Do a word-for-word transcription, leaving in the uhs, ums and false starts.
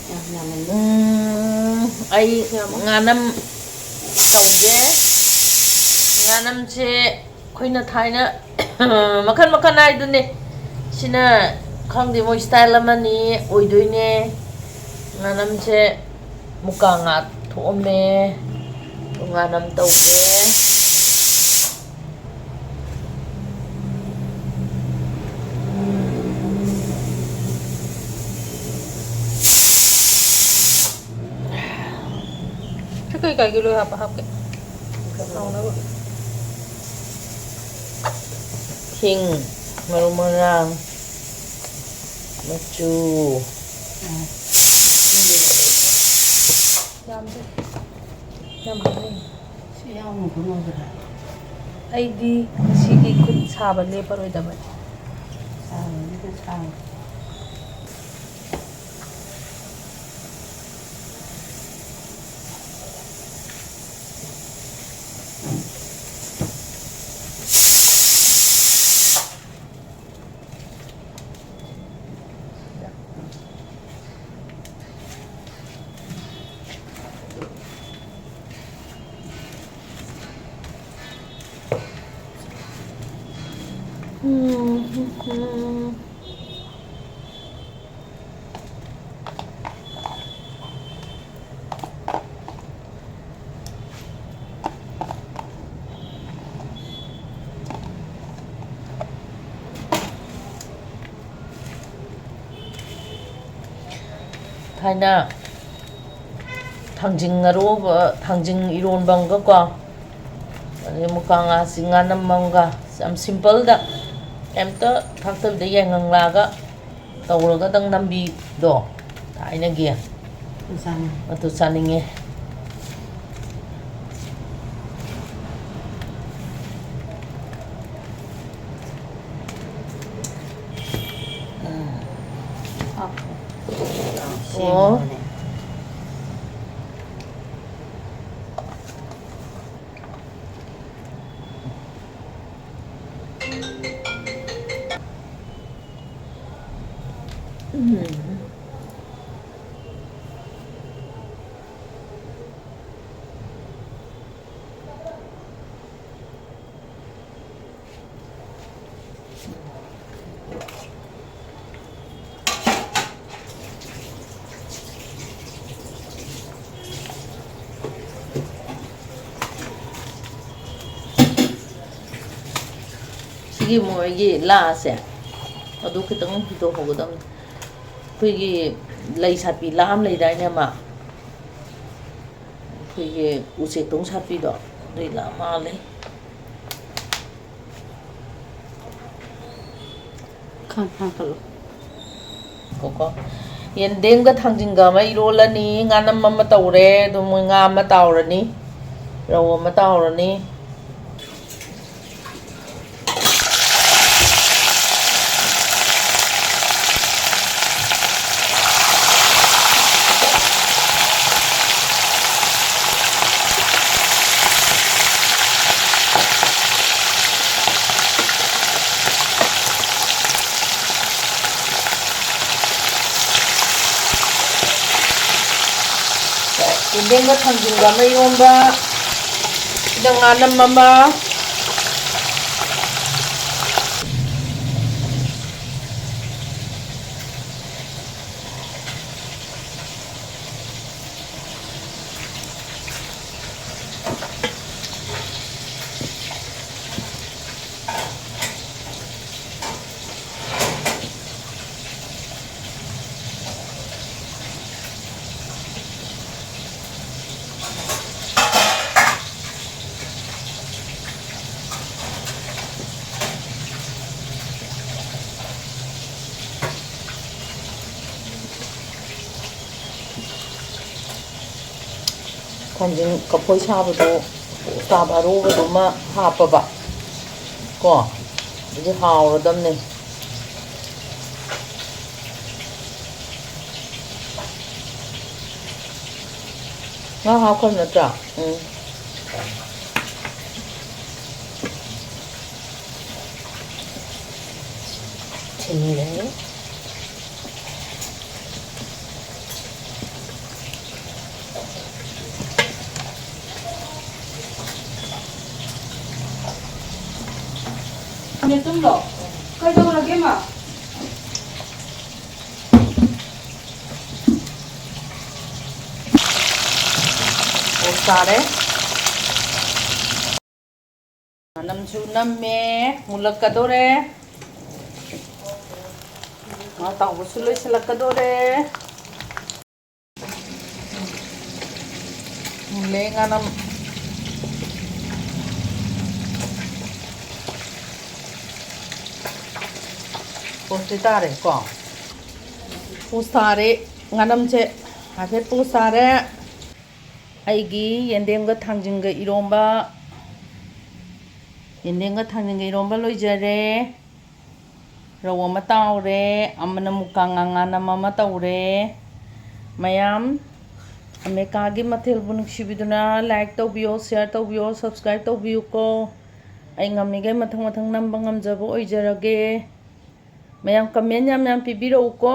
ꯌꯥꯝ ꯌꯥꯝꯃꯟꯕ꯫ ꯎꯝ, ꯑꯩ ꯌꯥꯝꯃꯣ꯫ ꯉꯥꯅꯝ ꯇꯧꯒꯦ꯫ ꯉꯥꯅꯝꯁꯦ ꯑꯩꯈꯣꯏꯅ ꯊꯥꯏꯅ ꯃꯈꯜ ꯃꯈꯜ ꯍꯥꯏꯗꯨꯅꯦ꯫ ꯁꯤꯅ ꯈꯪꯗꯦ, ꯃꯣꯏ style ꯑꯃꯅꯤ ꯑꯣꯏꯗꯣꯏꯅꯦ꯫ ꯉꯥꯅꯝꯁꯦ ꯃꯨꯀꯥ ꯉꯥ ꯊꯣꯛꯑꯝꯃꯦ꯫ ꯉꯥꯅꯝ ꯇꯧꯒꯦ꯫ ꯁꯤ ꯀꯩ ꯀꯩꯒꯤ ꯂꯣꯏ ꯍꯥꯞꯄ ꯍꯥꯞꯀꯦ? ꯍꯥꯎꯅꯕ꯫ ꯍꯤꯡ, ꯃꯔꯨ ꯃꯔꯥꯡ, ꯃꯆꯨ꯫ ꯌꯥꯝꯗꯦ꯫ ꯌꯥꯝ ꯍꯥꯞꯅꯤꯡꯉꯤ꯫ ꯁꯤ ꯌꯥꯎꯅ ꯈꯪꯍꯧꯗ꯭ꯔꯦ꯫ ꯑꯩꯗꯤ ꯉꯁꯤꯒꯤ ꯈꯨꯠ ꯁꯥꯕ ꯂꯦꯞꯄꯔꯣꯏꯗꯕꯅꯤ꯫ ꯁꯥꯕꯅꯤꯅ ꯁꯥꯕ꯫ ꯊꯥꯏꯅ ꯊꯥꯡꯖꯤꯡ ꯉꯥꯔꯣ-, ꯊꯥꯡꯖꯤꯡ ꯏꯔꯣꯟꯕ ꯑꯃꯒꯀꯣ, ꯑꯗꯩ ꯃꯨꯀꯥ ꯉꯥꯁꯤ ꯉꯥꯅꯝ ꯑꯃꯒ, ꯌꯥꯝ simpleꯗ, ꯀꯩꯝꯇ ꯊꯥꯛꯇꯕꯤꯗ ꯌꯥꯏꯉꯪ ꯂꯥꯒ ꯇꯧꯔꯒꯗꯪ ꯅꯝꯕꯤꯗꯣ, ꯊꯥꯏꯅꯒꯤ꯫ ꯑꯗꯨ ꯆꯥꯅꯤꯡꯉꯦ꯫ ꯑꯗꯨ ꯆꯥꯅꯤꯡꯉꯦ꯫ ꯑꯣ꯫ ꯁꯦꯝꯕꯅꯦ꯫ ꯎꯝ꯫ ꯃꯣꯏꯒꯤ ꯂꯥꯁꯦ ꯑꯗꯨ ꯈꯤꯇꯪ ꯍꯨꯟꯗꯣꯛꯍꯧꯒꯗꯕꯅꯤ꯫ ꯑꯩꯈꯣꯏꯒꯤ ꯂꯩ ꯁꯥꯠꯄꯤ ꯂꯥ ꯑꯃ ꯂꯩꯗꯥꯏꯅꯦ ꯑꯃ? ꯑꯩꯈꯣꯏꯒꯤ ꯎꯆꯦꯛꯇꯧ ꯁꯥꯠꯄꯤꯗꯣ, ꯑꯗꯨꯏ ꯂꯥ ꯃꯥꯜꯂꯦ꯫ ꯈꯥ-, ꯈꯥ-, ꯈꯥ-, ꯀꯣ꯫ ꯌꯦꯟꯗꯦꯝꯒ ꯊꯥꯡꯖꯤꯡꯒ ꯑꯃ ꯏꯔꯣꯜꯂꯅꯤ, ꯉꯥꯅꯝ ꯑꯃ ꯇꯧꯔꯦ, ꯑꯗꯨ ꯃꯣꯏ ꯉꯥ ꯑꯃ ꯇꯥꯎꯔꯅꯤ, ꯔꯧ ꯑꯃ ꯇꯥꯎꯔꯅꯤ꯫ ꯌꯦꯟꯗꯦꯝꯒ ꯊꯥꯡꯖꯤꯡꯒ ꯑꯃ ꯏꯔꯣꯝꯕ, ꯁꯤꯗ ꯉꯥꯅꯝ ꯑꯃ꯫ ꯊꯥꯡꯖꯤꯡ ꯀꯐꯣꯏ ꯁꯥꯕꯗꯣ, ꯁꯥꯕ ꯑꯔꯣꯕꯗꯨꯃ ꯍꯥꯞꯄꯕ ꯀꯣ, ꯑꯗꯨ ꯍꯥꯎꯔꯗꯝꯅꯦ꯫ ꯉꯥ ꯍꯥꯞꯈ꯭ꯔꯕ ꯅꯠꯇ꯭ꯔꯥ? ꯎꯝ꯫ ꯊꯤꯜꯂꯦ꯫ ꯅꯦꯇꯨꯝꯂꯣ? ꯀꯩꯗꯧꯔꯒꯦ, ꯃꯥ? ꯑꯣ, ꯆꯥꯔꯦ꯫ ꯉꯥꯅꯝ ꯁꯨ ꯅꯝꯃꯦ, ꯃꯨꯜꯂꯛꯀꯗꯧꯔꯦ꯫ ꯉꯥ ꯇꯥꯎꯕꯁꯨ ꯂꯣꯏꯁꯤꯜꯂꯛꯀꯗꯧꯔꯦ꯫ ꯃꯨꯜꯂꯦ ꯉꯥꯅꯝ꯫ ꯄꯣꯠꯁꯦ ꯇꯥꯔꯦꯀꯣ꯫ ꯄꯣꯁ ꯇꯥꯔꯦ꯫ ꯉꯥꯅꯝꯁꯦ ꯍꯥꯏꯐꯦꯠ ꯄꯣꯁ ꯇꯥꯔꯦ꯫ ꯑꯩꯒꯤ ꯌꯦꯟꯗꯦꯝꯒ ꯊꯥꯡꯖꯤꯡꯒ ꯏꯔꯣꯝꯕ, ꯌꯦꯟꯗꯦꯝꯒ ꯊꯥꯡꯖꯤꯡꯒ ꯏꯔꯣꯝꯕ ꯂꯣꯏꯖꯔꯦ꯫ ꯔꯧ ꯑꯃ ꯇꯥꯎꯔꯦ, ꯑꯃꯅ ꯃꯨꯀꯥ ꯉꯥ ꯉꯥꯅꯝ ꯑꯃ ꯇꯧꯔꯦ꯫ ꯃꯌꯥꯝ, ꯑꯃꯦꯔꯤꯀꯥꯒꯤ ꯃꯊꯦꯜꯕꯨ ꯅꯨꯡꯁꯤꯕꯤꯗꯨꯅ like ꯇꯧꯕꯤꯌꯣ, share ꯇꯧꯕꯤꯌꯣ, subscribe ꯇꯧꯕꯤꯌꯨꯀꯣ꯫ ꯑꯩ ꯉꯝꯃꯤꯈꯩ ꯃꯊꯪ ꯃꯊꯪ ꯅꯝꯕ ꯉꯝꯖꯕ ꯑꯣꯏꯖꯔꯒꯦ꯫ ꯃꯌꯥꯝ comment ꯌꯥꯝ ꯌꯥꯝ ꯄꯤꯕꯤꯔꯛꯎꯀꯣ꯫